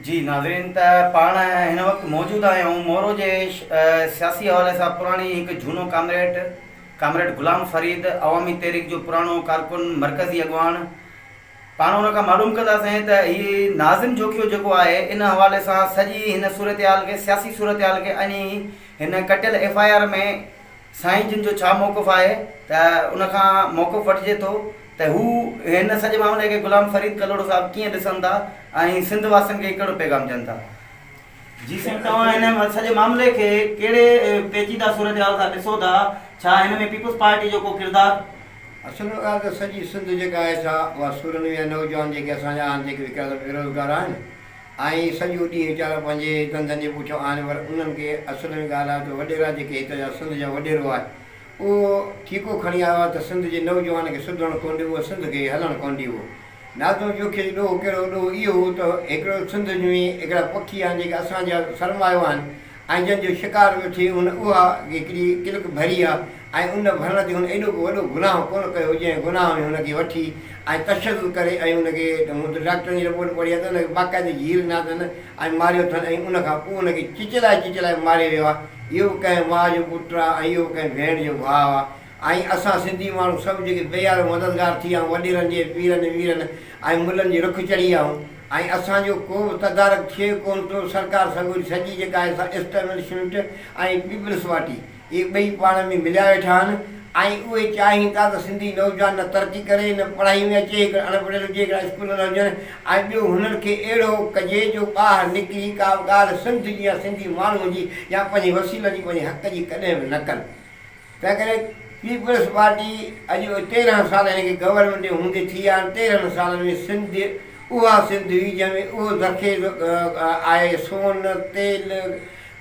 جي ناظرين ته پاڻ هن وقت موجود آهيون مورو جي سياسي حوالي سان پراڻي هڪ جهونو ڪامريڊ ڪامريڊ غلام فريد عوامي تحريڪ جو پراڻو ڪارڪن مرڪزي اڳواڻ پاڻ ان کان معلوم ڪنداسين ته هي ناظم جوکيو جيڪو آهي ان حوالي سان سڄي هن صورتحال کي سياسي صورتحال کي ۽ هن ڪٽيل ايف I R ۾ سائين جن جو ڇا موقف آهي ته ان کان موقف وٺجي ٿو ته هو هن سڄي معاملي کي غلام فريد ڪلهوڙو صاحب ڪيئن ڏسن ٿا ۽ سنڌ واسين کي ڪهڙو پيغام ڏين ٿا. جي سائين توهان هن سڄي معاملي کي ڪهڙي پيچيده صورتحال سان ڏسو ٿا ڇا هن ۾ پيپلز پارٽي جو ڪو ڪردار. اصل ۾ ڳالهه ته سڄي سنڌ جيڪا آهي سا اها سورن ۾ آهي نوجوان جيڪي اسان جا آهن جيڪي ويچارا بيروزگار آهن ۽ سڄو ڏينهن ويچارا پنهنجي ڌنڌن جي پٺيان آهن پر انهن کي اصل ۾ ڳالهه آهي ته وڏيرا جيڪي هت جا سنڌ جا وڏيرو آهي اهو ٺيڪو کڻي آيو آهي ته سنڌ جي نوجوان کي سڌرڻ ڪونه ڏبو سنڌ کي هلڻ ڪونه ڏبو. ناظم جوکي جو ڏوهه ڪهڙو ڏوهه اهو هو ته هڪڙو سنڌ ۾ هڪڙا پکي آهن جيڪي اسان جا سرمايو آهن ۽ جن جو شڪار پيو ٿئي هن اها هڪڙي ڪلڪ ڀري آ ۽ ان ڀرڻ تي هن ايڏو ڪو وڏو گناهه ڪونه ڪيو جنهن گناهه ۾ هن کي وٺي ۽ تشدد ڪري ۽ ان کي مون ته ڊاڪٽرن جي رپورٽ پڙهي آ ته ان کي باقاعدي جهير ڏنا اٿن ۽ ماريو اٿن ۽ ان کان پوء ان کي چچلائي چچلائي ماريو ويو آ اهو به ڪنهن ماء جو پٽ آ ۽ اهو به ڪنهن ڀيڻ جو ڀاء آ ۽ اسان سنڌي ماڻهو سڀ جيڪي بي يارو مددگار ٿي ويا آهيون وڏيرن جي پيرن ويرن ۽ ملن جي رک چڙهي ويا آهيون ۽ اسان جو ڪو به تدارڪ ٿئي ڪونه ٿو سرڪار سڳوري سڄي جيڪا آهي سا اسٽيبلشمينٽ ۽ پيپلز پارٽي اهي ٻئي پاڻ ۾ مليا ويٺا آهن ۽ اهي چاهين ٿا ته سنڌي نوجوان نه ترقي ڪري نه پڙهائي ۾ اچي هڪڙا اڻ پڙهيل هجي هڪڙا اسڪول نه هجن ۽ ٻيو هنن کي اهڙو ڪجي جو ٻاهر نڪري ڪا به ڳالهه سنڌ جي يا سنڌي ماڻهو جي يا پنهنجي وسيلن جي پنهنجي حق جي ڪڏهن به نه ڪن. تنهنڪري پيپلز پارٽي اڄ 13 سال هن کي گورنمينٽ ۾ هوندي ٿي آهن، 13 سالن ۾ سنڌ اها سنڌ هئي جنهن ۾ اهو ذخيرو آهي، سون، تيل،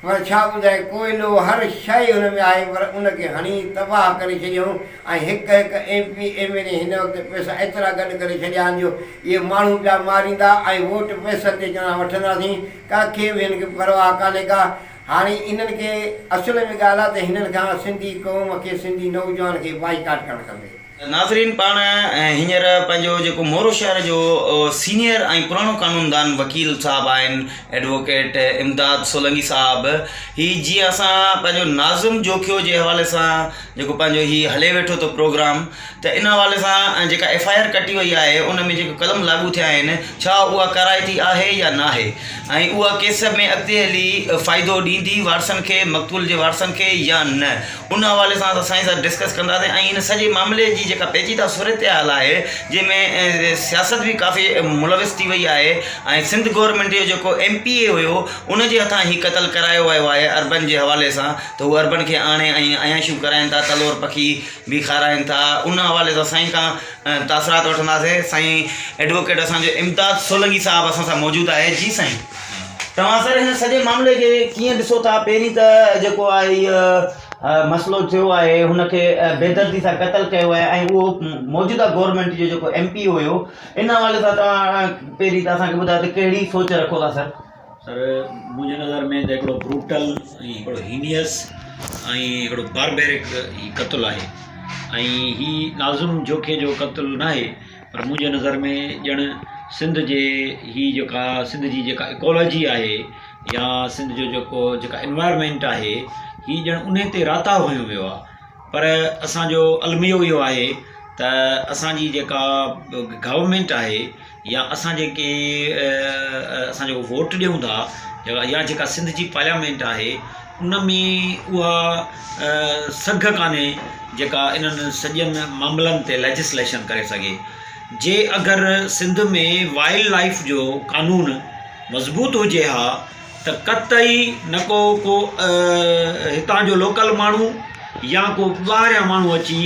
پر ڇا ٻڌائي ڪوئلو هر شيء هن ۾ آهي پر ان کي هڻي تباهه ڪري ڇڏيائون ۽ هڪ هڪ ايم پي ايم اين اي هن وقت پئسا ايترا گڏ ڪري ڇڏيا آهن جو اهي ماڻهو پيا ماريندا ۽ ووٽ پئسن تي چوندا وٺنداسين ڪاکي به هن کي پرواهه ڪانهي ڪا. هاڻي انهن کي اصل ۾ ڳالهه آ ته هنن کان سنڌي قوم کي سنڌي نوجوان کي بائيڪاٽ ڪرڻ کپي. ناظرين پاڻ هينئر پنهنجو جيڪو مورو شهر جو سينيئر ۽ پراڻو قانوندان وڪيل صاحب آهن ايڊووڪيٽ امداد سولنگي صاحب هي جيئن اسان پنهنجو ناظم جوکيو جي حوالي سان جيڪو پنهنجو هي هلي ويٺو ٿو پروگرام ته ان حوالي سان جيڪا ايف I R ڪٽي وئي آهي ان ۾ جيڪي قلم لاڳو ٿيا آهن ڇا اها ڪارائتي آهي يا ناهي ۽ اها ڪيس ۾ اڳتي هلي فائدو ڏيندي وارثن کي مقتول جي وارثن کي يا نه ان حوالي سان اسان سائين سان ڊسڪس ڪنداسين ۽ ان سڄي معاملي جي جيڪا پيچيده صورتحال آهي جنهن ۾ سياست به ڪافي ملوث ٿي وئي آهي ۽ سنڌ گورنمينٽ جو جيڪو ايم پي اي هيو ان جي هٿان هي قتل ڪرايو ويو آهي اربن جي حوالي سان ته هو اربن کي آڻي ۽ عياشيون ڪرائين ٿا تلور پکي به کارائن ٿا ان حوالي سان سائين کان تاثرات وٺنداسين سائين ايڊووڪيٽ اسان جو امداد سولنگي صاحب اسان سان موجود آهي جي سائين توهان سر هن سڄي معاملي کي ڪيئن ڏسو ٿا پهرين ته جيڪو آهي هي مسئلو ٿيو آهي هن کي بيدردي سان قتل ڪيو آهي ۽ اهو موجوده گورنمينٽ جو جيڪو ايم پي هيو ان حوالي سان توهان پهرين ته اسان کي ٻڌايو ته ڪهڙي سوچ رکو ٿا سر سر منهنجي نظر ۾ ته هڪڙو بروٽل ۽ هڪڙو هينيس ۽ هڪڙو باربيرڪ هي قتل آهي ۽ هي ناظم جوکي جو قتل ناهي پر منهنجي نظر ۾ ڄڻ سنڌ جي هي جيڪا سنڌ جي جيڪا ايڪالاجي آهي يا سنڌ جو جيڪو جيڪا انوائرمينٽ آهي هي ڄڻ انهي تي راتاهو هنيو ويو آهي پر اسانجو الميو اهو آهي ته اسانجي جيڪا گورنمينٽ آهي يا اسان جيڪي اسان جيڪو ووٽ ڏيون ٿا يا جيڪا سنڌ جي پارليامينٽ آهي ان ۾ اها سگهه ڪانهي جيڪا انهن سڄن معاملن تي ليجسليشن ڪري سگهي جي اگر سنڌ ۾ وائلڊ لائف جو قانون مضبوط هجي ها ته قطعي نه ڪو ڪو هتان جو لوڪل ماڻهو يا ڪو ٻاهريان ماڻهو اچي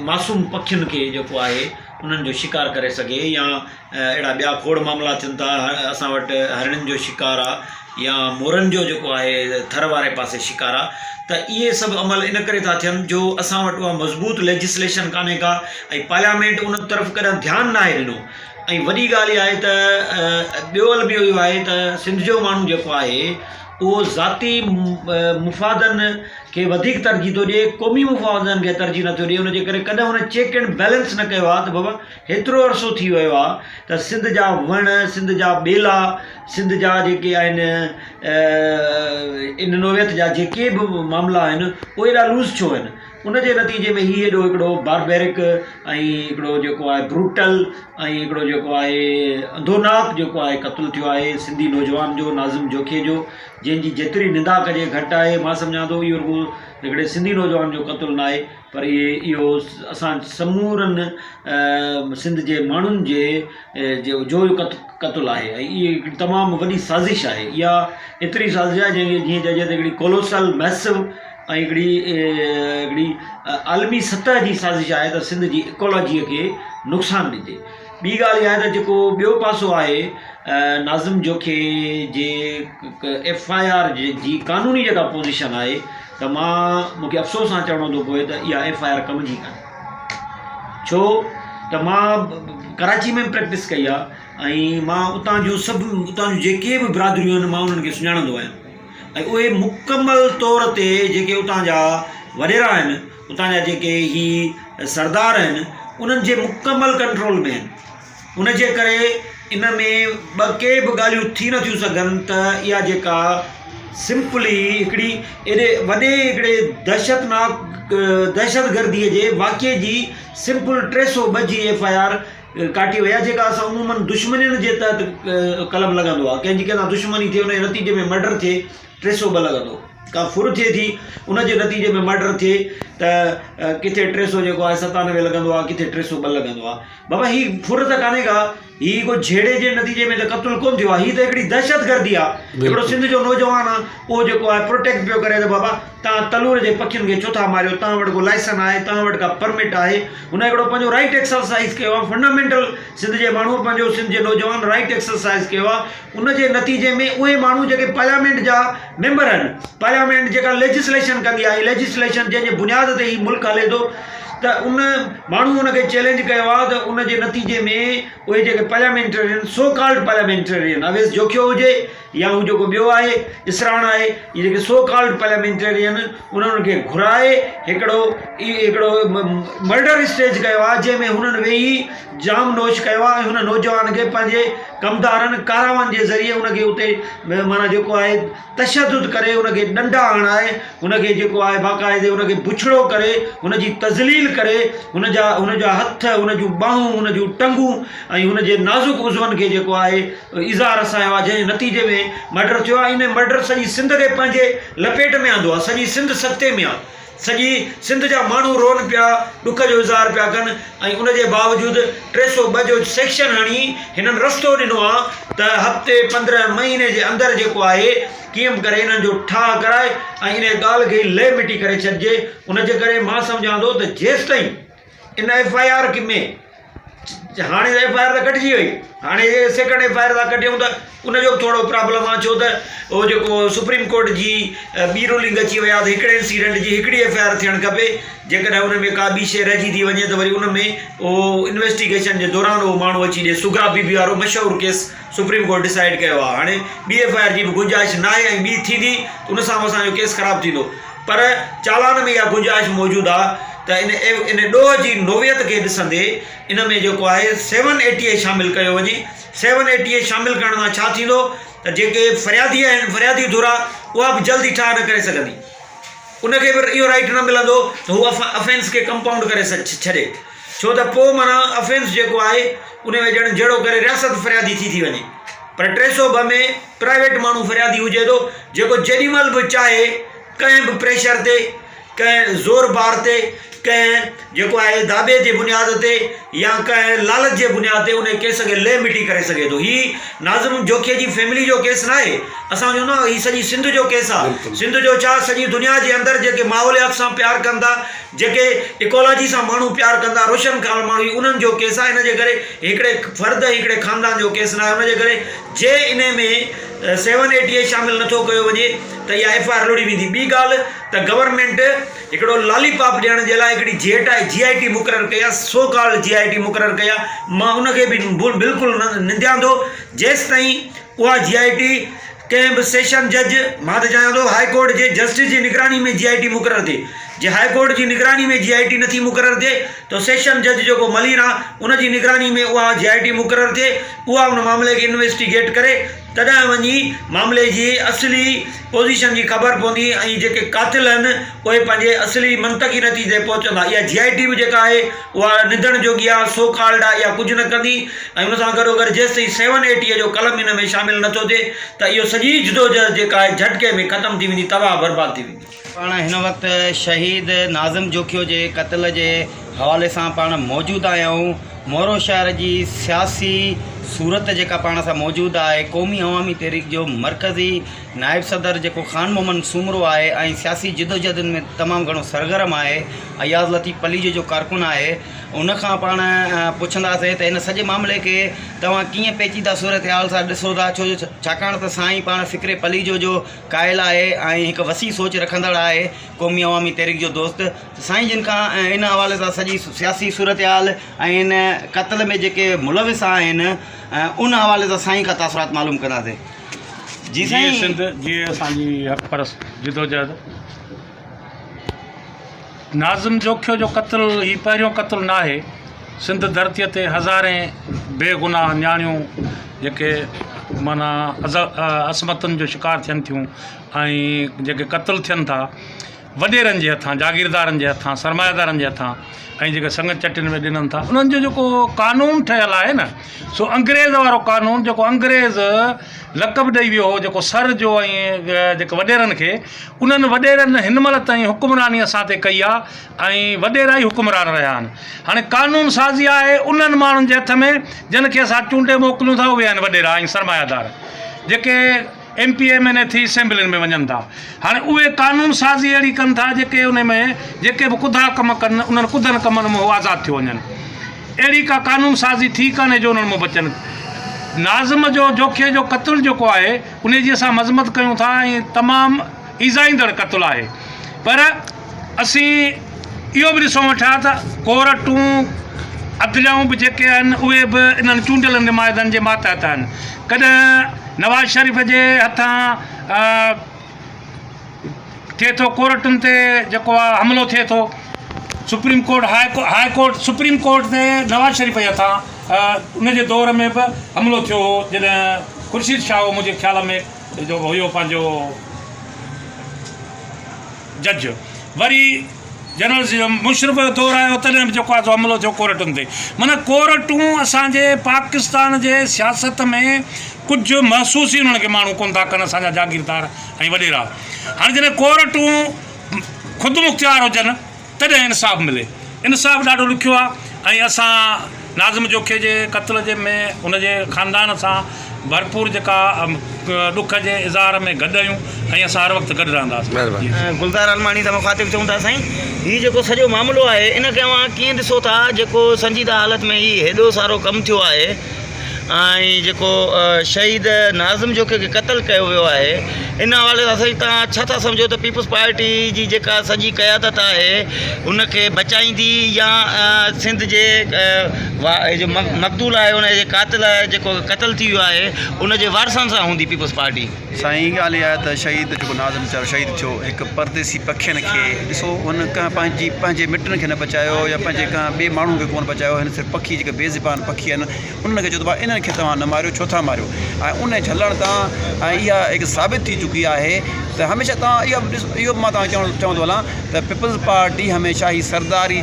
معصوم پکين کي جيڪو آهي انهن جو شڪار ڪري سگهي يا اهڙا ٻيا کوڙ معاملا ٿين ٿا اسان وٽ هرڻين جو شڪار آ يا مورن جو جيڪو آهي ٿر واري پاسي شڪار آ ته اهي سڀ عمل ان ڪري ٿا ٿين جو اسان وٽ اها مضبوط ليجسليشن ڪانهي ڪا ۽ پارليامينٽ ان طرف ڪڏهن ڌيان ناهي ڏنو ۽ وڏي ڳالهه اها آهي ته ٻيو الميو اهو آهي ته سنڌ جو ماڻهو جيڪو آهي اهو ذاتي مفادن کي وڌيڪ ترجيح ٿو ڏئي قومي مفادن کي ترجيح نٿو ڏئي ان جي ڪري ڪڏهن هن چيڪ اينڊ بيلنس نه ڪيو آهي ته بابا هيترو عرصو ٿي ويو آهي ته سنڌ جا وڻ سنڌ جا ٻيلا سنڌ جا جيڪي آهن ان نوعيت جا جيڪي به معاملا آهن اهي ايڏا لوز ڇو آهن ان جي نتيجي ۾ هي ايڏو هڪڙو باربيرڪ ۽ هڪڙو جيڪو آهي بروٽل ۽ هڪڙو جيڪو آهي انڌوناڪ جيڪو آهي قتل ٿيو آهي سنڌي نوجوان جو ناظم جوکيي جو جنهن جي جيتري نندا ڪجي گهٽ آهي مان سمجهان ٿو اهو رڳو هڪڙي سنڌي نوجوان جو قتل نه آهي پر اهي اهو اسان سمورن سنڌ جي ماڻهن جي جو قتل آهي ۽ اهي هڪڙي تمام وڏي سازش آهي اها ايتري سازش آهي جنهن کي جيئن چئجي ته هڪڙي ڪولوسل ميسو ۽ هڪڙي هڪڙي عالمي سطح جي سازش آهي ته سنڌ جي ايڪالاجيء کي نقصان ڏجي ٻي ڳالهه اها آهي ته جيڪو ٻيو پاسو آهي ناظم جوکي جي ايف I R جي قانوني جيڪا پوزيشن آهي ته مان مونکي افسوس سان چوڻو ٿو پوي ته اها ايف I R ڪم جي ڪانهي ڇو ته مان ڪراچي ۾ به پريڪٽس ڪئي آهي ۽ مان اتان جون سڀ اتان جون جيڪي به برادريون آهن مان انهن کي سڃاڻندو آهيان ۽ اهي مڪمل طور تي جيڪي اتان جا وڏيرا آهن اتان جا جيڪي هي سردار آهن انهن جي مڪمل ڪنٽرول ۾ آهن ان جي ڪري ان ۾ ٻه ڪي به ڳالهيون ٿي نٿيون سگهن ته اها جيڪا سمپلي هڪڙي ايڏي وڏي هڪڙي دهشتناڪ دهشتگردي جي واقعي جي سمپل 302 جي ايف I R ڪاٽي وئي آهي جيڪا اسان عمومن دشمنين جي تحت قلم لڳندو آهي ڪنهن جي ڪنهن سان دشمني ٿئي ان جي نتيجي ۾ مرڊر ٿئي 302 لڳندو ڪا ڦر ٿئي ٿي ان جي نتيجي ۾ مرڊر ٿئي ته ڪٿي 300 جيڪو آهي 97 لڳندو آهي ڪٿي 302 لڳندو آهي بابا هي ڦر ته ڪانهي ڪا هي ڪو جهيڙي جي نتيجي ۾ ته قتل ڪون ٿيو آهي هي ته هڪڙي دهشتگردي آهي هڪڙو سنڌ جو نوجوان آهي اهو جيڪو آهي پروٽيڪٽ پيو ڪري ته بابا تان تلور جي پکين کي ڇو ٿا ماريو تان وٽ ڪو لائسن آهي تان وٽ ڪا پرمٽ آهي هن هڪڙو پنهنجو رائيٽ ايڪسرسائز ڪيو آهي فنڊامينٽل سنڌ جي ماڻهو پنهنجو سنڌ جي نوجوان رائيٽ ايڪسرسائز ڪيو آهي ان جي نتيجي ۾ اهي ماڻهو جيڪي پارليامينٽ جا ميمبر آهن پارليامينٽ جيڪا ليجسليشن ڪندي آهي ليجسليشن جنهن جي بنياد تي هي ملڪ هلي ٿو ته ان ماڻهو ان کي چئلينج ڪيو آهي ته ان جي نتيجي ۾ اهي جيڪي parliamentarian so called parliamentarian Awais Jokhio هجي يا هو جيڪو ٻيو آهي اسراڻ آهي اهي جيڪي سو ڪالڊ پارليامينٽرين انهن کي گهرائي هڪڙو هڪڙو مرڊر اسٽيج ڪيو آهي جنهن ۾ هنن ويهي جام نوش ڪيو آهي ۽ هن نوجوان کي پنهنجي ڪمدارن ڪاراوان جي ذريعي ان کي اتي معنيٰ جيڪو آهي تشدد ڪري ان کي ڏنڊا هڻائي ان کي جيڪو آهي باقاعدي ان کي بڇڙو ڪري ان جي تذليل ڪري ان جا ان جا هٿ ان جون ٻانهون ان جون ٽنگون ۽ ان جي نازڪ عضون کي جيڪو آهي ايذاء رسايو آهي جنهن جي نتيجي ۾ مرڊر ٿيو آهي ان مرڊر سڄي سنڌ کي پنهنجي لپيٽ ۾ آندو آهي سڄي سنڌ سڪتي ۾ آهي سڄي سنڌ جا ماڻهو روئن پيا، ڏک جو اظهار پيا ڪن ۽ ان جي باوجود 302 جو سيڪشن هڻي هنن رستو ڏنو آ ته هفتي 15 مهيني جي اندر جيڪو آهي ڪيئن به ڪري انهن جو ٺاهه ڪرائي ۽ انهي ڳالهه کي لئه مٽي ڪري ڇڏجي ان جي ڪري مان سمجهان ٿو ته جيستائين ان ايف I R ۾ هاڻي ايف I R ته ڪٽجي وئي هاڻي سيڪنڊ ايف I R ٿا ڪٽيون ته ان جو به ٿورو پرابلم آهي ڇو ته اهو جيڪو سپريم ڪورٽ جي ٻي رولنگ اچي وئي آهي ته هڪڙي انسيڊنٽ جي هڪڙي ايف I R ٿيڻ کپي جيڪڏهن ان ۾ ڪا ٻي شيء رهجي ٿي وڃي ته وري ان ۾ اهو انويسٽيگيشن جي دوران اهو ماڻهو اچي ڏي سگرا بي بي وارو مشهور ڪيس سپريم ڪورٽ ڊسائيڊ ڪيو آهي هاڻي ٻي ايف I R جي به گنجائش ناهي ۽ ٻي ٿيندي ته ان سان به اسانجو ڪيس خراب ٿيندو پر چالان ۾ اها گنجائش موجود آهي ته ان ان ڏوهه جي نوعيت کي ڏسندي ان ۾ جيڪو آهي سيون اي ٽي اي شامل ڪيو وڃي. سيون اي ٽي اي شامل ڪرڻ سان ڇا ٿيندو ته جيڪي فريادي آهن فريادي ڌر آهي اها به جلدي ٺاهه نه ڪري سگهندي. ان کي به اهو رائيٽ نه ملندو ته هو افينس کي ڪمپائونڊ ڪري ڇڏي ڇو ته پوء معنيٰ افينس جيڪو آهي ان ۾ ڄڻ جهڙو ڪري رياست فريادي ٿي ٿي وڃي. پر 302 ۾ پرائيويٽ ماڻهو فريادي هجي ٿو جيڪو جيڏي مهل به چاهي ڪنهن به پريشر تي ڪنهن زور بار تي ڪنهن جيڪو آهي داٻي جي بنياد تي يا ڪنهن لالچ جي بنياد تي ان ڪيس کي لئه مٽي ڪري سگهي ٿو هي ناظم جوکيي جي فيملي جو ڪيس ناهي اسان جو نه هي سڄي سنڌ جو ڪيس آهي سنڌ جو ڇا سڄي دنيا جي اندر جيڪي ماحوليات سان پيار ڪن ٿا جيڪي ايڪالاجي سان ماڻهو پيار ڪن ٿا روشن خيال ماڻهو هي انهن جو ڪيس آهي ان جي ڪري هڪڙي فرد ۽ هڪڙي خاندان جو ڪيس ناهي ان جي ڪري جي انهي ۾ سيون ايٽي اي شامل نٿو ڪيو وڃي ته اها ايف I R لڙي ويندي ٻي ڳالهه ته گورنمينٽ هڪڙو لالي پاپ ڏيڻ جي لاء هڪڙي جي آء جي آء ٽي مقرر ڪئي آهي سو ڪالڊ جي آء ٽي مقرر ڪئي آهي مان ان کي به بلڪل ننديان ٿو جيستائين اها جي آء ٽي ڪنهن به سيشن جج، مان ته چاهيان ٿو هاء ڪورٽ جي جسٽس جي نگراني ۾ جي آء ٽي مقرر ٿئي، جي هاء ڪورٽ جي نگراني ۾ جي آء ٽي نٿي مقرر ٿئي ته سيشن جج جيڪو ملير آ ان جي نگراني ۾ اها جي آء ٽي مقرر ٿئي اها ان معاملي کي انويسٽيگيٽ ڪري تڏهن وڃي معاملي جي اصلي پوزيشن جي خبر پوندي ۽ جيڪي قاتل آهن اهي پنهنجي اصلي منطقي نتيجي تي پهچندا. اها جي آء ٽي به جيڪا آهي اها نڌڻ جوڳي آهي، سو ڪالڊ آهي، اها ڪجهه نه ڪندي ۽ ان سان گڏوگڏ جيستائين سيون اي ٽي جو قلم ان ۾ شامل نه ٿو ٿئي ته اهو سڄي جدوجهد جيڪا آهي جهٽڪي ۾ ختم ٿي ويندي، تباهه برباد ٿي ويندي. پاڻ هن وقت شهيد ناظم جوکيو جي قتل جي حوالي سان پاڻ موجود آهيون. مورو شهر جي سياسي صورت جيڪا پاڻ سان موجود آهي، قومي عوامي تحريڪ جو مرڪزي نائب صدر جيڪو خان محمد سومرو آهي ۽ سياسي جدوجهدن ۾ تمام گهڻو سرگرم آهي، اياز لطيف پليجو جو ڪارڪن آهي، ان کان پاڻ پڇنداسين ته هن سڄي معاملي کي توهان ڪيئن پيچيده صورتحال سان ڏسو ٿا ڇو جو ڇاڪاڻ ته سائين پاڻ فڪر پليجو جو قائل آهي ۽ هڪ وسيع سوچ رکندڙ آهي قومي عوامي تحريڪ جو دوست ته سائين جن کان ان حوالي سان سڄي سياسي صورتحال ۽ ان قتل ۾ جيڪي ملوث آهن ان حوالي سان سائين کان تاثرات معلوم ڪنداسين جي جيئي سائين. سنڌ جيئي اسان جي حق پرست جدوجهد. ناظم جوکيو جو قتل هي پهريون قتل ناهي سنڌ ڌرتي تي هزارين بي گناهه نياڻيون جيڪي معنيٰ عصمتن جو شڪار ٿين ٿيون ۽ جيڪي قتل ٿين ٿا وڏيرن جي هٿان، جاگيردارن جي هٿان، سرمائيدارن جي هٿان ۽ جيڪي سڱ چٽين ۾ ڏنن ٿا انهن جو جيڪو قانون ٺهيل آهي نه سو انگريز وارو قانون جيڪو انگريز لقب ڏئي ويو هو جيڪو سر جو ۽ جيڪي وڏيرن کي انهن وڏيرن هن مهل تائين حڪمراني اسان تي ڪئي آهي ۽ وڏيرا ئي حڪمران رهيا آهن هاڻي قانون سازي آهي انهن ماڻهن جي هٿ ۾ جن کي اسان چونڊي موڪليون ٿا اهي آهن وڏيرا ۽ سرمايادار جيڪي M P M N A ٿي اسيمبلين ۾ وڃن ٿا هاڻي اهي قانون سازي اهڙي ڪن ٿا جيڪي ان ۾ جيڪي به ڪڌا ڪم ڪن انهن ڪڌن ڪمن مان هو آزاد ٿيو وڃن اهڙي ڪا قانون سازي ٿي ڪانهي جو انهن مان بچن ناظم جو جوکي جو قتل جيڪو آهي ان جي اسان مذمت ڪيون ٿا ۽ تمام ايذائيندڙ قتل آهي پر اسين اهو به ڏسون ويٺا ته ڪورٽون عدليائون به جيڪي آهن اهي به انهن چونڊيل نمائندن جي ماتحت آهن ڪڏهن نواز شريف جي هٿان ٿئي ٿو ڪورٽن تي جيڪو آهي حملو ٿئي ٿو supreme court high court supreme court تي نواز شريف جي هٿان ان جي دور ۾ به حملو ٿيو هو جڏهن خورشيد شاهه هو منهنجي خيال ۾ جو هيو پنهنجو جج وري جنرل مشرف جو دور آيو تڏهن به جيڪو آهي سو حملو ٿيو ڪورٽن تي معنيٰ ڪورٽون اسان جي پاڪستان جي سياست ۾ ڪجهه محسوس ئي انهن کي ماڻهو ڪونه ٿا ڪن اسان جا جاگيردار ۽ وڏيرا هاڻي جڏهن ڪورٽون خودمختيار هجن تڏهن انصاف ملي. انصاف ڏاڍو ڏکيو آ ۽ اسان ناظم جوکي جي قتل جي ۾ ان جي خاندان سان ڀرپور جيڪا ڏک جي اظهار ۾ گڏ آهيون ۽ اسان هر وقت گڏ رهنداسين. گلزار الماڻي سان مخاطب ٿيون ٿا سائين هي جيڪو سڄو معاملو آهي ان کي اوهان ڪيئن ڏسو ٿا جيڪو سنجيده حالت ۾ هي هيڏو سارو ڪم ٿيو آهي ۽ جيڪو شهيد ناظم جوکي کي قتل ڪيو ويو آهي ان حوالي سان سائين توهان ڇا ٿا سمجهو ته پيپلز پارٽي جي جيڪا سڄي قيادت آهي ان کي بچائيندي يا سنڌ جي جو مقتول آهي ان جي قاتل جيڪو قتل ٿي ويو آهي ان جي وارثن سان هوندي پيپلز پارٽي. سائين ڳالهه اها آهي ته شهيد جيڪو ناظم ويچارو شهيد ٿيو هڪ پرديسي پکين کي ڏسو هن ڪنهن پنهنجي پنهنجي مٽن کي نه بچايو يا پنهنجي ڪنهن ٻئي ماڻهو کي ڪونه بچايو هن صرف پکي جيڪي بي زبان پکي آهن انهن کي چيو ته ڀاء انهن کي توهان نه ماريو ڇو ٿا ماريو ۽ ان جهلڻ تان ۽ اها هڪ ثابت ٿي چڪي آهي ته هميشه توهان اها به ڏسو اهو به مان توهان کي چوڻ چوندو هلان ته پيپلز پارٽي هميشه هي سرداري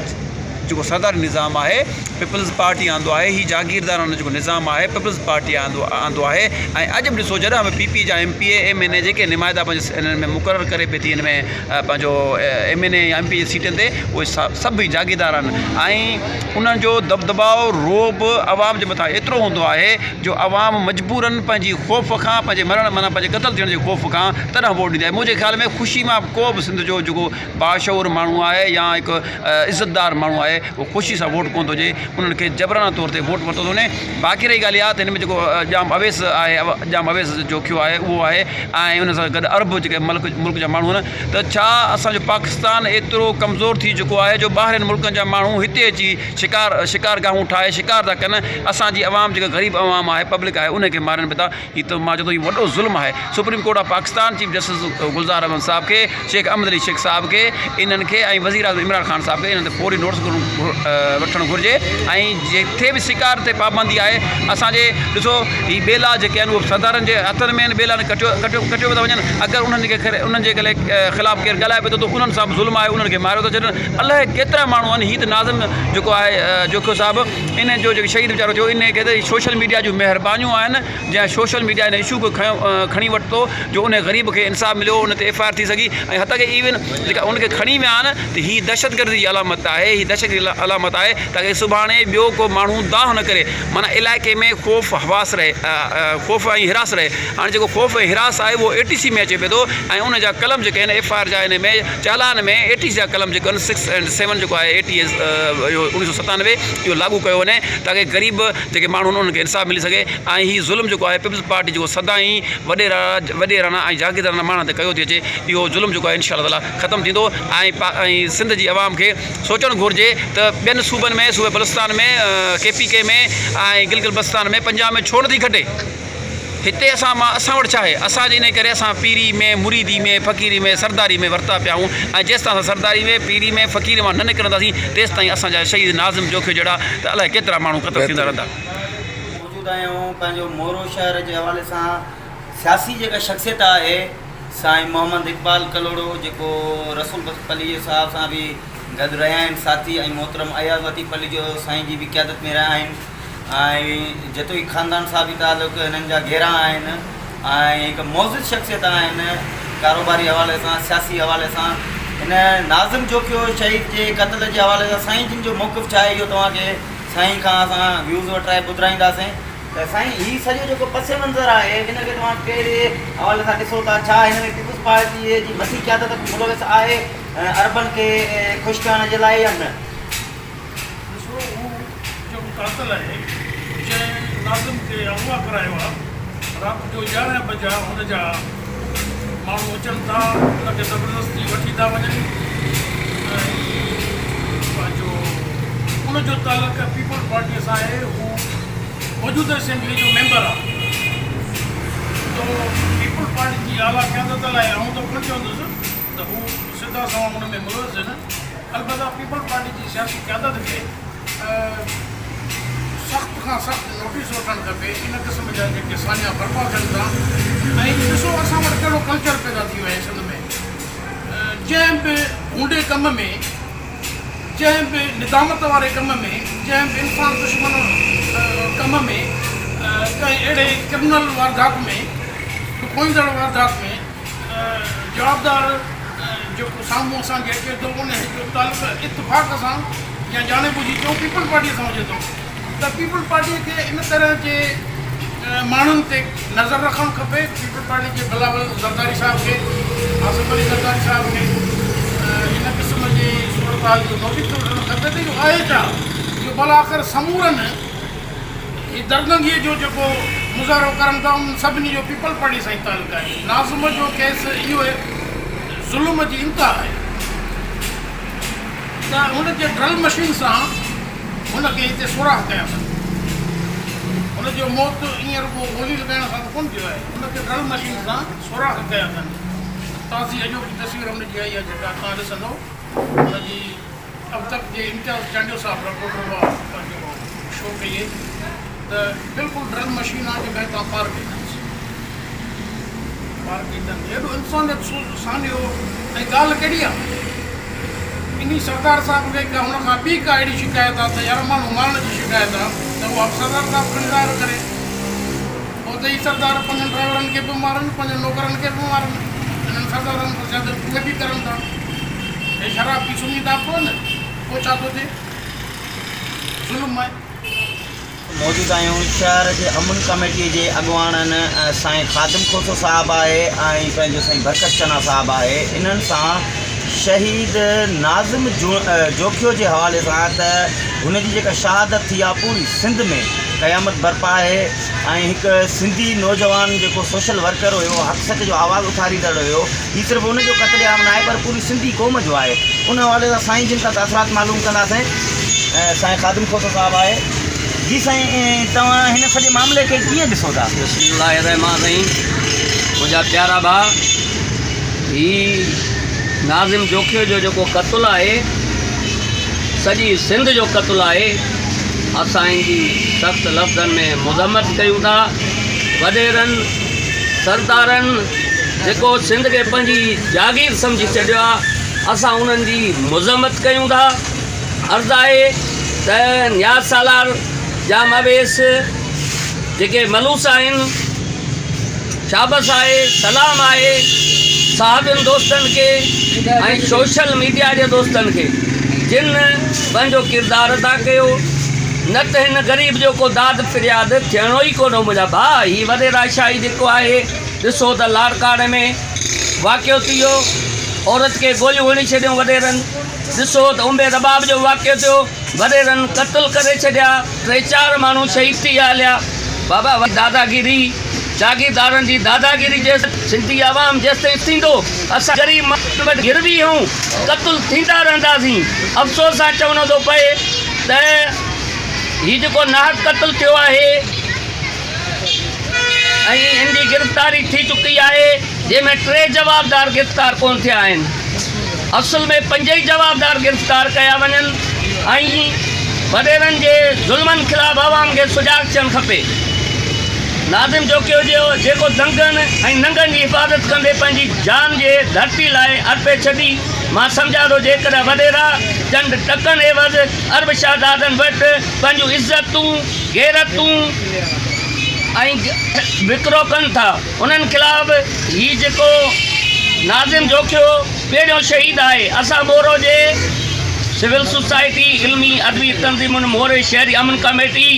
جيڪو سرداري نظام آهي پيپلز پارٽي آندو آهي هي جاگيردارانه جيڪو نظام آهي پيپلز پارٽي آندو آندو آهي ۽ اڄ به ڏسو جڏهن به پي پي جا M P A M N A جيڪي نمائندا پنهنجي انهن ۾ مقرر ڪري پئي ٿي ان ۾ پنهنجو ايم اين اي يا ايم پي جي سيٽن تي اهي سڀ ئي جاگيردار آهن ۽ انهن جو دٻدٻاء، رعب، عوام جي مٿان ايترو هوندو آهي جو عوام مجبورن پنهنجي خوف کان پنهنجي مرڻ معنيٰ پنهنجي قتل ٿيڻ جي خوف کان تڏهن ووٽ ڏيندي آهي منهنجي خيال ۾ خوشي مان ڪو به سنڌ جو جيڪو باشعور ماڻهو آهي يا هڪ عزتدار ماڻهو آهي. آهي اهو خوشي سان ووٽ ڪونه ٿو ڏئي انهن کي جبرانه طور تي ووٽ ورتو ٿو وڃي باقي رهي ڳالهه اها ته هن ۾ جيڪو ڄام اويس آهي ڄام اويس جوکيو آهي اهو آهي ۽ ان سان گڏ عرب جيڪي ملڪ ملڪ جا ماڻهو آهن ته ڇا اسانجو پاڪستان ايترو ڪمزور ٿي چڪو آهي جو ٻاهرين ملڪن جا ماڻهو هتي اچي شڪار شڪار گاهون ٺاهي شڪار ٿا ڪن اسانجي عوام جيڪا غريب عوام آهي پبلڪ آهي ان کي مارين به ٿا هي ته مان چوان ٿو هي وڏو ظلم آهي supreme court of Pakistan chief justice Gulzar Ahmed صاحب کي شيخ احمد علي شيخ صاحب کي انهن کي ۽ وزير اعظم عمران خان صاحب کي انهن تي فوري نوٽس وٺڻ گهرجي ۽ جتي به شڪار تي پابندي آهي اسانجي ڏسو هي ٻيلا جيڪي آهن اهي سردارن جي هٿن ۾ آهن ٻيلا ڪٽيو ڪٽيو ڪٽيو ٿا وڃن اگر انهن کي انهن جي خلاف ڪير ڳالهائي به ٿو ته انهن سان به ظلم آهي انهن کي ماريو ٿا ڇڏن الائي ڪيترا ماڻهو آهن هي ته ناظم جيڪو آهي جوکيو صاحب ان جو جيڪو شهيد ويچارو ٿيو ان کي ته سوشل ميڊيا جون مهربانيون آهن جنهن سوشل ميڊيا ان اشو کي کنيو کڻي ورتو جو ان غريب کي انصاف مليو ان تي ايف I R ٿي سگهي ۽ حتيٰ ڪه ايون جيڪا ان کي کڻي ويا آهن ته هي دهشتگردي جي علامت آهي هي دهشتگردي جي علامت آهي تاڪه سڀاڻي ٻيو ڪو ماڻهو دانهن نه ڪري معنيٰ علائقي ۾ خوف حواس رهي خوف ۽ حراس رهي هاڻي جيڪو خوف ۽ حراس آهي اهو اي ٽي سي ۾ اچي پئي ٿو ۽ ان جا قلم جيڪي آهن ايف I R جا ان ۾ چالان ۾ اي ٽي سي جا قلم جيڪو آهن سڪس اينڊ سيون جيڪو آهي اي ٽي ايس اهو اڻويهه سو 97 اهو لاڳو ڪيو وڃي تاڪه غريب جيڪي ماڻهو آهن انهن کي انصاف ملي سگهي ۽ هي ظلم جيڪو آهي پيپلز پارٽي جيڪو سدائين وڏيرا وڏيراڻا ۽ جاگيرداراڻا ماڻهن تي ڪيو ٿي اچي اهو ظلم جيڪو آهي انشاء الله تعالي ختم ٿيندو ۽ ۽ سنڌ جي عوام کي سوچڻ گهرجي ته ٻين صوبن ۾ صوبي بلوچستان ۾ ڪي پي ڪي ۾ ۽ گلگت بلتستان ۾ پنجاب ۾ ڇو نٿي کٽي هتي اسان مان اسان وٽ ڇا آهي اسان جي انهي ڪري اسان پيري ۾ مريدي ۾ فقيري ۾ سرداري ۾ ورتا پيا آهيون ۽ جيستائين اسان سرداري ۾ پيري ۾ فقيري مان نه نڪرنداسين تيستائين اسان جا شهيد ناظم جوکيو جهڙا ته الائي ڪيترا ماڻهو قتل ٿيندا رهندا. موجود آهيون پنهنجو مورو شهر جي حوالي سان سياسي جيڪا شخصيت آهي سائين محمد اقبال ڪلهوڙو جيڪو رسول بخش پليجو صاحب سان به گڏ رهيا آهن ساٿي ۽ محترم اياز لطيف پليجو سائين جي به قيادت ۾ رهيا آهن ۽ جتوئي خاندان سان به تعلق هنن جا گهرا آهن ۽ هڪ معزز شخصيت آهن ڪاروباري حوالي سان سياسي حوالي سان هن ناظم جوکيو شهيد جي قتل جي حوالي سان سائين جن جو موقف ڇا آهي اهو توهان کي سائين کان اسان ويوز وٺرائي ٻڌرائينداسين ته سائين هي سڄو جيڪو پس منظر آهي ان کي توهان ڪهڙي حوالي سان ڏسو ٿا ڇا هن ۾ پيپلز پارٽي جي مٿين قيادت ملوث آهي عربن کي خوش ڪرڻ جي لاء يا نه؟ ڏسو هو جيڪو قاتل آهي جنهن ناظم کي اغوا ڪرايو آهي رات جو 11 بجا هن جا ماڻهو اچن ٿا ان کي زبردستي وٺي ٿا وڃن ۽ پنهنجو ان جو تعلق پيپلز پارٽي سان آهي هو موجوده اسيمبلي جو ميمبر آهي تو پيپلز پارٽي جي اعليٰ قيادت لاء آئون ته ڪونه چوندس ته هو سڌا سنوان ان ۾ ملوث آهن البته پيپلز پارٽي جي سياسي قيادت کي سخت کان سخت نوٽيس وٺڻ کپي ان قسم جا جيڪي سانحا برپا ٿين ٿا ۽ ڏسو اسان وٽ ڪهڙو ڪلچر پيدا ٿي ويو آهي سنڌ ۾ جنهن به ڀونڊي ڪم ۾ جنهن به ندامت واري ڪم ۾ جنهن به انسان دشمن ڪم ۾ ڪنهن اهڙي ڪرمنل واردات ۾ ڏکوئيندڙ واردات ۾ جوابدار جيڪو سامهون اسان کي اچي ٿو ان جو تعلق اتفاق سان يا ڄاڻي ٻجهي چئون پيپلز پارٽي سان هجي ٿو ته پيپلز پارٽي کي ان طرح جي ماڻهن تي نظر رکڻ کپي پيپلز پارٽي جي بلاول زرداري صاحب کي آصف علي زرداري صاحب کي ان قسم جي صورتحال جو نوٽيس وٺڻ کپي ته اهو آهي ڇا جو بلاآخر سمورن هي دردنگيء جو جيڪو مظاهرو ڪرن ٿا انهن سڀني جو پيپلز پارٽي سان ئي تعلق آهي. ناظم جو ڪيس اهو ظلم جي انتها آهي ته هن جي ڊرل مشين سان هن کي هتي سوراخ ڪيا اٿن. هن جو موت ائين رڳو گولي لڳائڻ سان ته ڪونه ٿيو آهي. هن کي ڊرل مشين سان سوراخ ڪيا اٿن. تازي اڄوڪي تصوير هن جي آئي آهي جيڪا توهان ڏسندو هن جي اب تڪ جي امتياز چانڊيو صاحب رپورٽر هئا پنهنجو شو ڪئي ته بلڪل ڊرل مشين آ جيڪا هتان پار ڪئي اٿس پار ڪئي اٿن ايڏو انسانيت سوز سانحو ۽ ڳالهه ڪهڙي آ انهي سردار صاحب کي ڪا هن کان ٻي ڪا اهڙي شڪايت آ ته يار ماڻهو مارڻ جي شڪايت آ ته اها به سردار صاحب کڻي ظاهر ڪري پوء ته هي سردار پنهنجن ڊرائيورن کي به مارن، پنهنجن نوڪرن کي به مارن. انهن سردارن سان زيادتيون اهي به ڪرن ٿا. هي شراب پي سمهي ٿا پون، پوء ڇا ٿو ٿئي؟ ظلم آهي. موجود آهيون شهر جي امن ڪميٽي جي اڳواڻن سائين خادم کوسو صاحب آهي ۽ پنهنجو سائين برڪت چنا صاحب آهي انهن سان شهيد ناظم جوکيو جي حوالي سان ته هن جي جيڪا شهادت ٿي آهي پوري سنڌ ۾ قيامت برپا آهي ۽ هڪ سنڌي نوجوان جيڪو سوشل ورڪر هيو حق سچ جو آواز اٿاريندڙ هيو هي صرف ان جو قتل عام ناهي پر پوري سنڌي قوم جو آهي ان حوالي سان سائين جن کان تاثرات معلوم ڪنداسين سائين خادم کوسو صاحب آهي جي سائين توهان هن سڄي معاملي کي ڪيئن ڏسو ٿا؟ بسم الله الرحمٰن الرحيم منهنجا پيارا ڀاء هي ناظم جوکيو جو جيڪو قتل آهي سڄي سنڌ جو قتل آهي اسان ان جي سخت لفظن ۾ مذمت ڪيون ٿا وڏيرن سردارن جيڪو سنڌ کي پنهنجي جاگير سمجهي ڇڏيو آهي اسان انهن جي مذمت ڪيون ٿا عرض آهي ته نياز سالار ڄام اويس جيڪي ملوث آهن شابس آهي سلام آهي صحافين دوستن کي ۽ سوشل ميڊيا جي دوستن کي جن پنهنجو ڪردار ادا ڪيو نه ته هن غريب جو ڪو داد فرياد ٿيڻو ئي ڪونه هو منهنجا ڀاء هي وڏيرا شاهي جيڪو آهي ڏسو ته لاڙڪاڻي ۾ واقعو ٿي ويو عورت کي گوليون هڻي ڇڏيون وڏيرن ڏسو ته امبي رباب جو واقعو ٿيو، وڏيرن قتل ڪري ڇڏيا، ٽي چار ماڻهو شهيد ٿي ويا هليا. بابا وري داداگيري، جاگيردارن جي داداگيري جي سنڌي عوام جيستائين ٿيندو اسان غريب ماڻهن وٽ گروي هون قتل ٿيندا رهنداسين. افسوس سان چوڻو ٿو پئي ته هي جيڪو ناحق قتل ٿيو آهي ۽ ان جي گرفتاري ٿي چڪي آهي جنهن ۾ ٽي جوابدار گرفتار ڪونه ٿيا آهن. اصل ۾ پنج ئي جوابدار گرفتار ڪيا وڃن ۽ وڏيرن جي ظلمن خلاف عوام کي سجاڳ ٿيڻ کپي. ناظم جوکيو جو جيڪو دنگن ۽ ننگن جي حفاظت ڪندي پنهنجي جان جي ڌرتي لاء ارپي ڇڏي. مان سمجهان ٿو جيڪڏهن وڏيرا چنڊ ٽڪن عيوض عرب شهزادن وٽ پنهنجون عزتون، غيرتون ۽ وڪرو ڪن ٿا. انهن خلاف هي جيڪو ناظم جوکيو پهريون شهيد آهي اسان مورو جي سول سوسائٽي علمي ادبي تنظيمن موري شهري امن ڪميٽي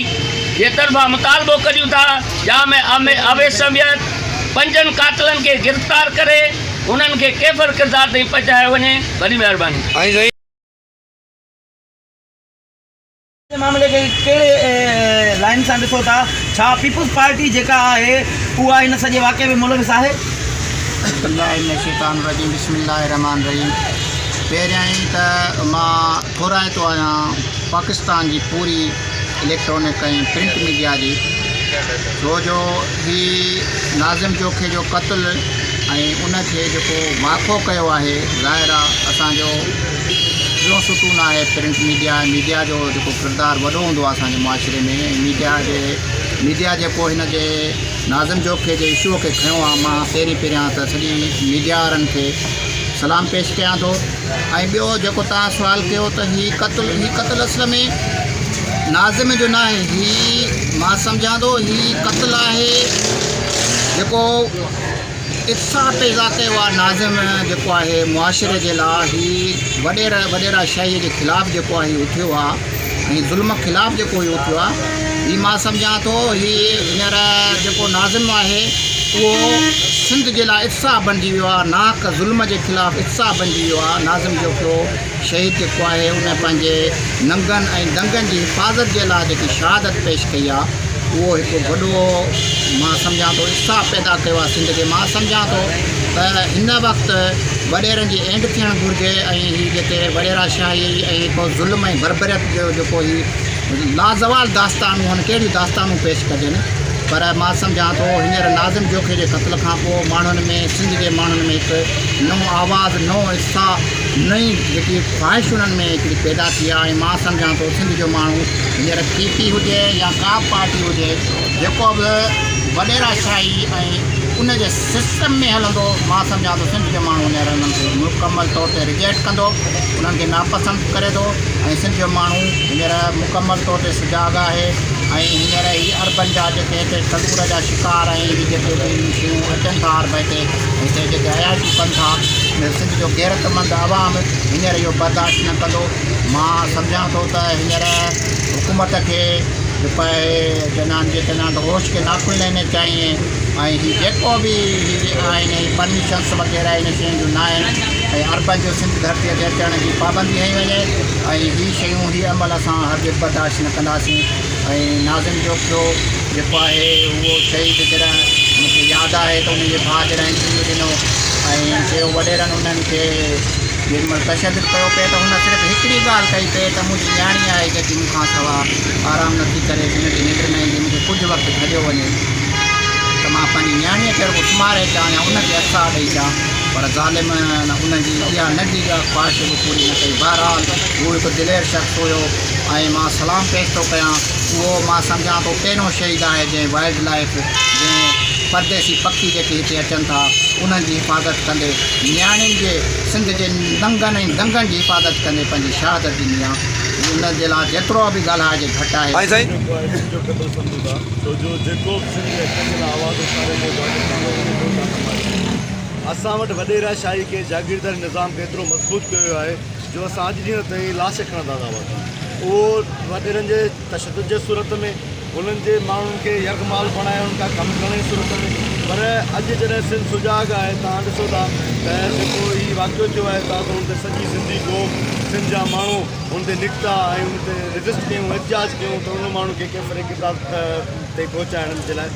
جي طرفان مطالبو ڪريون ٿا ڄام اويس سميت پنجن قاتلن کي گرفتار ڪري انهن کي ڪيفر ڪردار تائين پهچايو وڃي وڏي مهرباني. معاملي کي ڪهڙي لائين سان ڏسو ٿا؟ ڇا پيپلز پارٽي جيڪا آهي اها هن سڄي واقعي ۾ ملوث آهي؟ بالله من الشيطان الرجيم بسم الله الرحمن الرحيم پهريائين ته مان ٿورائتو آهيان پاڪستان جي پوري اليڪٽرانڪ ۽ پرنٽ ميڊيا جي ڇو جو هي ناظم جوکي جو قتل ۽ ان کي جيڪو واکو ڪيو آهي ظاهر آ اسان جو ٽيون ستون آهي پرنٽ ميڊيا ۽ ميڊيا جو جيڪو ڪردار وڏو هوندو آهي اسان جي معاشري ۾ ۽ ميڊيا جي ميڊيا جيڪو هن جي ناظم جوکي جي اشو کي کنيو آهي مان پهرين پهريان ته سڄي ميڊيا وارن کي سلام پيش ڪيان ٿو ۽ ٻيو جيڪو توهان سوال ڪيو ته هي قتل هي قتل اصل ۾ ناظم جو ناهي هي مان سمجهان ٿو هي قتل آهي جيڪو اتساهه پيدا ڪيو آهي ناظم جيڪو آهي معاشري جي لاء هي وڏيرا وڏيرا شاهي جي خلاف جيڪو آهي اٿيو آهي ۽ ظلم خلاف جيڪو هي اٿيو آهي هي مان سمجهان ٿو هي هينئر جيڪو ناظم آهي اهو سنڌ جي لاء اتساهه بڻجي ويو آهي ناحق ظلم جي خلاف اتساهه بڻجي ويو آهي ناظم جوکيو شهيد جيڪو آهي ان پنهنجي ننگن ۽ دنگن جي حفاظت جي لاء جيڪي شهادت پيش ڪئي آهي اهو هڪ وڏو مان سمجهان ٿو اتساهه پيدا ڪيو آهي سنڌ کي مان سمجهان ٿو ته هن وقت وڏيرن جي اينڊ ٿيڻ گهرجي ۽ هي جيڪي وڏيرا شاهي ۽ هڪ ظلم ۽ بربريت جو جيڪو هي لازوال داستانون هن ڪهڙيون داستانون پيش ڪجن پر مان سمجهان ٿو هينئر ناظم جوکي جي قتل کان پوء ماڻهن ۾ سنڌ جي ماڻهن ۾ هڪ نئون آواز نئون اتساهه نئين جيڪي خواهش انهن ۾ هڪڙي پيدا ٿي آهي ۽ مان سمجهان ٿو سنڌ جو ماڻهو هينئر پي پي هجي يا ڪا به پارٽي هجي جيڪو به وڏيرا شاهي ۽ ان جي سسٽم ۾ هلندو مان سمجهان ٿو سنڌ جو ماڻهو هينئر انهن کي مڪمل طور تي رجيڪٽ ڪندو انهن کي ناپسند ڪري ٿو ۽ سنڌ جو ماڻهو هينئر مڪمل طور تي سجاڳ آهي ۽ هينئر هي عربن جا جيڪي هتي ٽلور جا شڪار ۽ هي جيڪي به شيون اچن ٿا عرب هتي هتي جيڪي عياشيون ڪن ٿا سنڌ جو غيرتمند عوام هينئر اهو برداشت نه ڪندو مان سمجهان ٿو ته هينئر حڪومت کي جيڪو آهي چوندا آهن جي چوندا آهن ته هوش ڪي ناخن ليني چاهيي. ۽ هي جيڪو به هي آهن ۽ پرميشنس وغيره ان شين جون نه آهن ۽ عربن جو سنڌ ڌرتي تي اچڻ جي پابندي هنئي وڃي ۽ هي شيون هي عمل اسان هرگز برداشت نه ڪنداسين ۽ ناظم جوکيو جيڪو آهي اهو شهيد جڏهن مون کي ياد آهي ته ان جي ڀاء جڏهن انٽرويو ڏنو ۽ چيو وڏيرن انهن کي جيڏي مهل تشدد ڪيو پئي ته هن صرف هڪڙي ڳالهه ڪئي پئي ته منهنجي نياڻي آهي جيڪي مون کان سوا آرام نٿي ڪري هن کي ننڊ نه ايندي مون کي ڪجهه وقت جهليو وڃي ته مان پنهنجي نياڻيء کي رڳو سمهاري اچان يا ان کي اتساهه ڏئي اچان پر ظالم ان جي اها ننڍي خواهش به پوري نه ڪئي بهرحال هو هڪ دلير شخص هيو ۽ مان سلام پيش ٿو ڪيان اهو مان سمجهان ٿو پهريون شهيد آهي جنهن وائلڊ لائيف جنهن پرديسي پکي جيڪي هتي اچن ٿا انهن جي حفاظت ڪندي نياڻين جي سنڌ جي ننگن ۽ دنگن جي حفاظت ڪندي پنهنجي شهادت ڏني آ ان جي لاء جيترو به ڳالهائجي گهٽ آهي. سائين سائين. جيڪو آهي سنڌ جو قتل سمجهون ٿا ڇو جو جيڪو به سنڌ جي حقن جي لاء آواز اٿاري ٿو پاڪستان وڃي ٿو ته اسان ماريو وڃون ٿا. اسان وٽ وڏيرا شاهي کي جاگيرداري نظام کي ايترو مضبوط ڪيو ويو آهي جو اسان اڄ ڏينهن تائين لاش کڻندا ٿا وتون اهو وڏيرن جي تشدد جي صورت ۾ انهن جي ماڻهن کي يرغمال بڻائي انهن کان ڪم ڪرڻ جي صورت ۾ پر اڄ جڏهن سنڌ سجاڳ آهي توهان ڏسو ٿا ته جيڪو هي واقعو ٿيو آهي تازو ان تي سڄي سنڌي قوم سنڌ جا ماڻهو ان تي نڪتا ۽ ان تي ريزسٽ ڪيون احتجاج ڪيون ته انهن ماڻهن کي ڪيفر ڪردار تي پهچائڻ جي لاء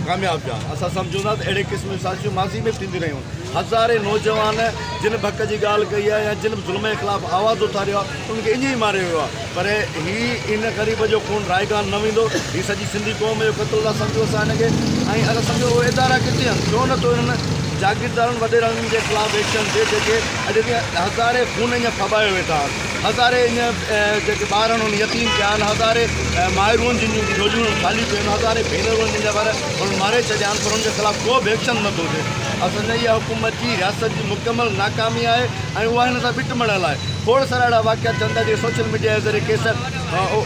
ڪامياب ويا اسان سمجهون ٿا ته اهڙي قسم جون سازشون ماضي ۾ به ٿينديون رهيون هزارين نوجوان جن به حق جي ڳالهه ڪئي آهي يا جن به ظلم جي خلاف آواز اٿاريو آهي انهن کي ائين ئي ماريو ويو آهي پر هي ان غريب جو خون رائيگان نه ويندو هي سڄي سنڌي قوم جو قتل ٿا سمجهون اسان هن کي ۽ اسان سمجهون اهي ادارا ڪٿي آهن ڇو نه ٿو انهن جاگيردارن وڏيرن جي خلاف ايڪشن ٿئي جيڪي اڄ ڏينهن هزارين خون ائين ڦٻايو ويٺا آهن هزارين ائين جيڪي ٻار آهن انهن يتيم ڪيا آهن هزارين مائرون جن جون جهوليون خالي پيون آهن هزارين ڀينرون جن جا ور انهن ماري ڇڏيا آهن پر انهن جي خلاف ڪو به ايڪشن نه ٿو ٿئي اصل ۾ اها حڪومت جي رياست جي مڪمل ناڪامي آهي ۽ اها هن سان ٻٽ مڙهيل آهي. کوڙ سارا اهڙا واقعا ٿين ٿا جيڪي سوشل ميڊيا جي ذريعي ڪيس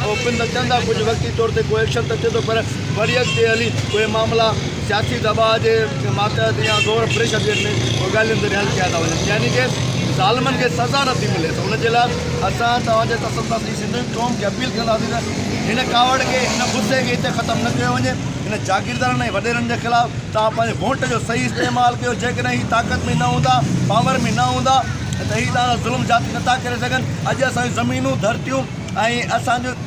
اوپن ته ٿين ٿا ڪجهه وقتي طور تي ڪو ايڪشن ته ٿئي ٿو پر وري اڳتي هلي اهي معاملا سياسي دٻاء جي ماتحت يا زور پريشر جي ۾ اهي ڳالهين ذريعي حل ڪيا ٿا وڃن يعني ڪي ظالمن کي سزا نٿي ملي ته ان جي لاء اسان توهان جي تسلسل سان سڄي سنڌ قوم کي اپيل ڪنداسين ته هن ڪاوڙ کي هن غصي کي هتي ختم نه ڪيو وڃي هن جاگيردارن ۽ وڏيرن جي خلاف توهان پنهنجي ووٽ جو صحيح استعمال ڪيو جيڪڏهن هي طاقت ۾ نه هوندا پاور ۾ نه هوندا ته هي توهان سان ظلم زيادتي نٿا ڪري سگهن اڄ اسان جون زمينون ڌرتيون ۽ اسان جون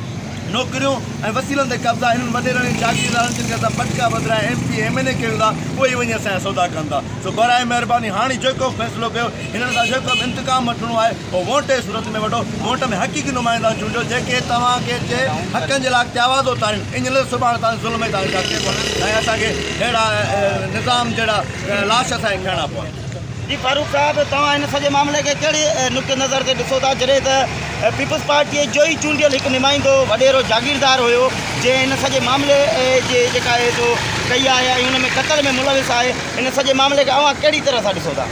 نوڪريون ۽ وسيلن تي قبضا هنن وڏيرن ۽ جاگيردارن جن کي اسان پٽڪا بدران ايم پي ايم اين اي ڪيون ٿا اهي ئي وڃي اسان جا سودا ڪن ٿا سو برائي مهرباني هاڻي جيڪو به فيصلو ڪيو هنن سان جيڪو به انتقام وٺڻو آهي اهو ووٽ جي صورت ۾ وٺو ووٽ ۾ حقيقي نمائندا چونڊيو جيڪي توهان کي جي حقن جي لاء اڳتي آواز اٿارين ائين نه سڀاڻي توهان ظلم ۽ توهان جي جاچ پون ۽ اسان کي اهڙا نظام جهڙا لاش اسان کي کڻڻا پون. جي فاروق صاحب توهان هن سڄي معاملي کي ڪهڙي نقطي نظر تي ڏسو ٿا جڏهن ته پيپلز پارٽيء جو ئي چونڊيل هڪ نمائندو وڏيرو جاگيردار هيو جنهن هن سڄي معاملي جي جيڪا آهي سو ڪئي آهي ۽ ان ۾ قتل ۾ ملوث آهي ان سڄي معاملي کي اوهان ڪهڙي طرح سان ڏسو ٿا؟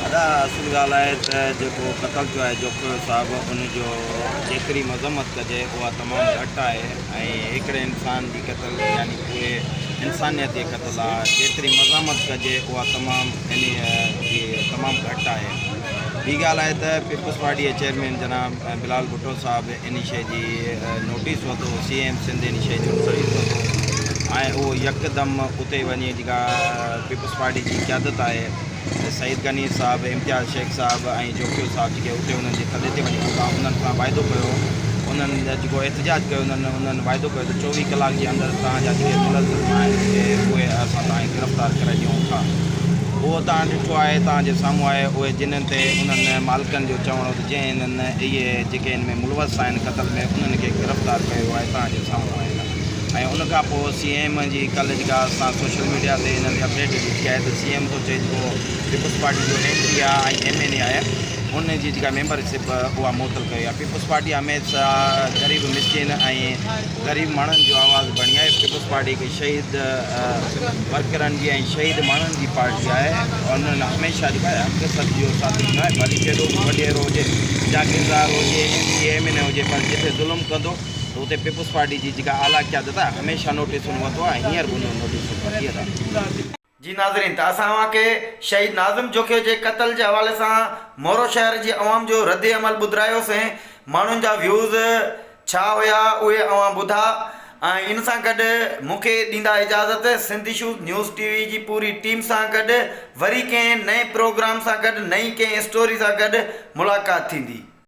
ادا اصل ڳالهه آهي ته جيڪو قتل ٿيو آهي جوکيو صاحب ان جو جيتري مذمت ڪجي اها تمام گهٽ آهي ۽ هڪڙي انسان جي قتل يعني پوري انسانيت جي قتل آهي جيتري مذمت ڪجي اها تمام انهي جي تمام گهٽ آهي ٻي ڳالهه آهي ته پيپلز پارٽي جي چيئرمين جناب بلال ڀٽو صاحب انهي شيء جي نوٽيس ورتو سي ايم سنڌ انهي شيء جو نوٽيس ورتو ۽ اهو يڪدم اتي وڃي جيڪا پيپلز پارٽي جي قيادت آهي سعيد غني صاحب، امتياز شيخ صاحب ۽ جوکيو صاحب جيڪي اتي انهن جي تڏي تي وڃي پهتا انهن سان واعدو ڪيو انهن جيڪو احتجاج ڪيو انهن انهن واعدو ڪيو ته 24 ڪلاڪ جي اندر توهان جا جيڪي ملزم آهن اهي اسان توهان کي گرفتار ڪري ڏيون ٿا اهو توهان ڏٺو آهي توهان جي سامهون آهي اهي جنن تي انهن مالڪن جو چوڻ هو ته جنهن انهن اهي جيڪي ان ۾ ملوث آهن قتل ۾ انهن کي گرفتار ڪيو آهي توهان جي سامهون آهن ۽ ان کان پوء سي ايم جي ڪلهه جيڪا اسان سوشل ميڊيا تي انهن تي اپڊيٽ ڏٺي آهي ته سي ايم ٿو چئي جيڪو پيپلز پارٽي جو ايم پي آهي ۽ ايم اين اي آهي ان جي جيڪا ميمبر شپ اها معطل ڪئي آهي پيپلز پارٽي هميشه غريب مسڪين ۽ غريب ماڻهن جو آواز بڻي آهي پيپلز پارٽي هڪ شهيد ورڪرن جي ۽ شهيد ماڻهن جي پارٽي آهي انهن هميشه جيڪو آهي حق سچ جو ساٿ ڏنو آهي ڀلي ڪيڏو به وڏيرو هجي جاگيردار هجي M P M N A هجي پر جتي ظلم ڪندو ته اتي پيپلز پارٽي جي جيڪا اعليٰ قيادت آهي هميشه نوٽيسون ورتو آهي ۽ هينئر به انهن نوٽيسون ورتي اٿا. جي ناظرين ته اسان اوهان کي شهيد ناظم جوکيو جي قتل جي حوالي سان مورو شهر جي عوام جو رد عمل ٻڌرايوسين ماڻهن جا ويوز ڇا هيا اهي اوهان ٻڌا ۽ ان سان گڏ مون کي ڏيندا اجازت Sindh issues news T V جي پوري ٽيم سان گڏ وري ڪنهن نئين پروگرام سان گڏ نئين ڪنهن اسٽوري سان گڏ ملاقات ٿيندي.